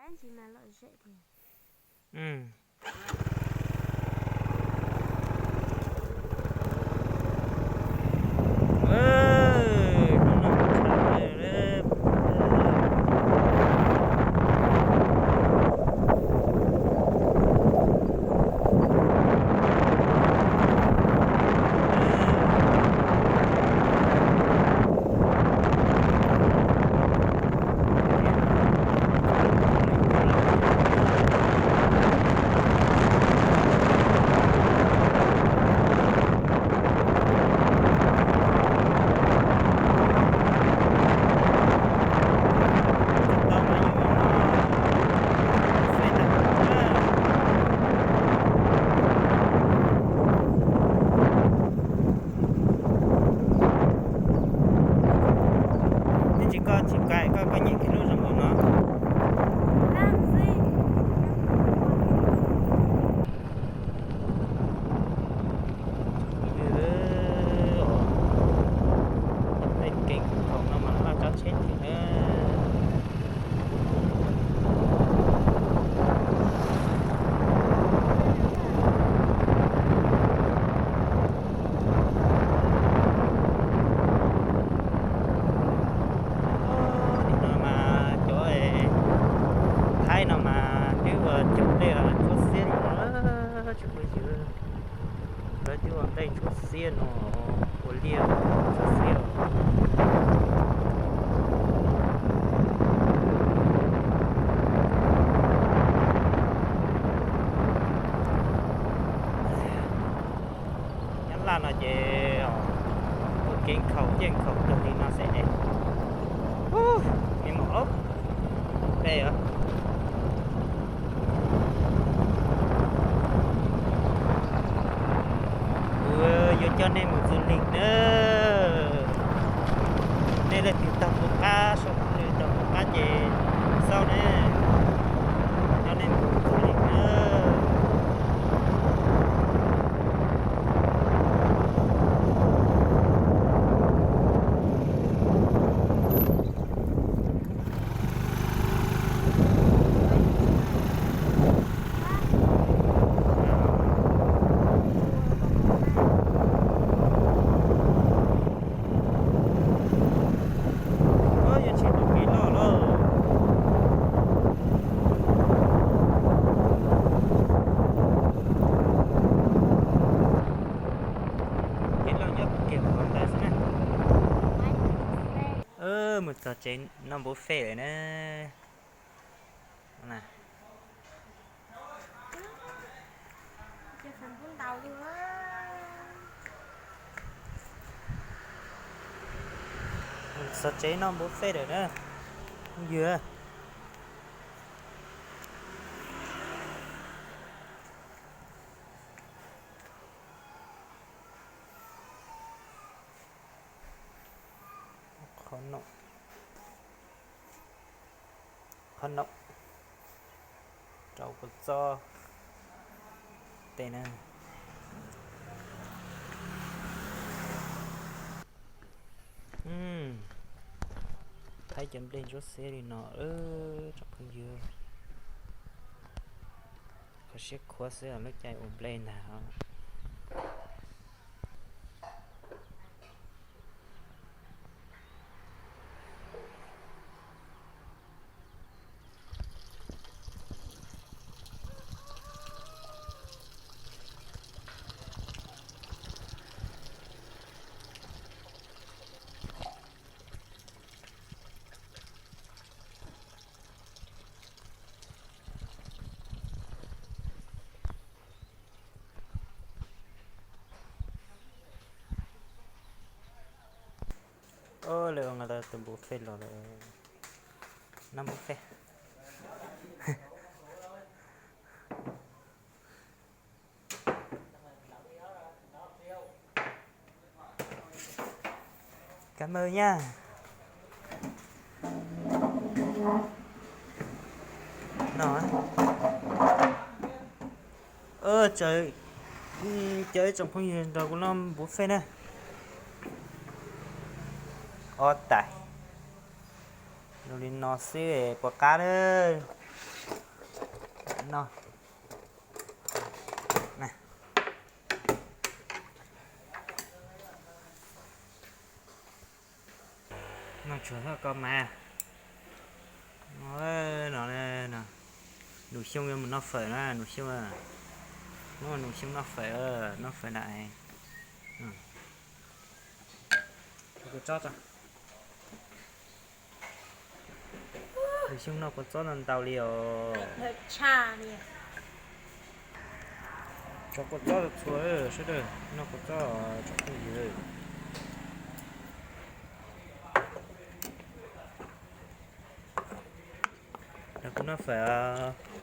Twb tsis koj tsis kaim koj koj nyiam kiag lub zoo nkaus no. Tej keeb thaum no mas laj tsab tsheb tiag na. Nim no mas cov Thaib no mas twb ua cov nplej ntsuab xiab li no, tsis pub ywg. Lawv twb ua nplej ntsuab xiab no, ua liaj ntsuab xiab. Nyab Laj no ces ua keeb khaum ciaj khaum kawg li no xwb ne. Me mom, peb kuv yuav coj nej mus du lịch na. Nej leej twg tau kuv qab, sau kuv leej tau kuv qab ces xauj ne, coj nej mus du lịch na. Yuav tsis tus kev loj lawm. Kev loj nyob kiag qhov ntawd xwb na. Mus txog tsev noj buffet lawm na. Mus txog tsev noj buffet lawm na. Ywg. Qhov no, qhov no rau kua txob tej na. Thaib cov nplej ntsuab xiab li no, tsoom phooj ywg. Kho siab khuav xwb lub caij ua nplej ntag. Lawv ua tus buffet los lawm, noj buffet. Kab mawg nyaj no. Cov ib tsoom phooj ywg nrog kuv noj buffet na. Ob tais, zoo li no xwb puas qab na. No, noj tsuag ko mas. No, nus xyoo yuav mus noj fawm na, nus xyoo, nus xyoo noj fawm, noj fawm na. Nus xyoo noj kua txob ntau ntau li os. Tso kua txob txhua sawv daws, noj kua txob tsoom phooj ywg. Los kuv noj fawm os.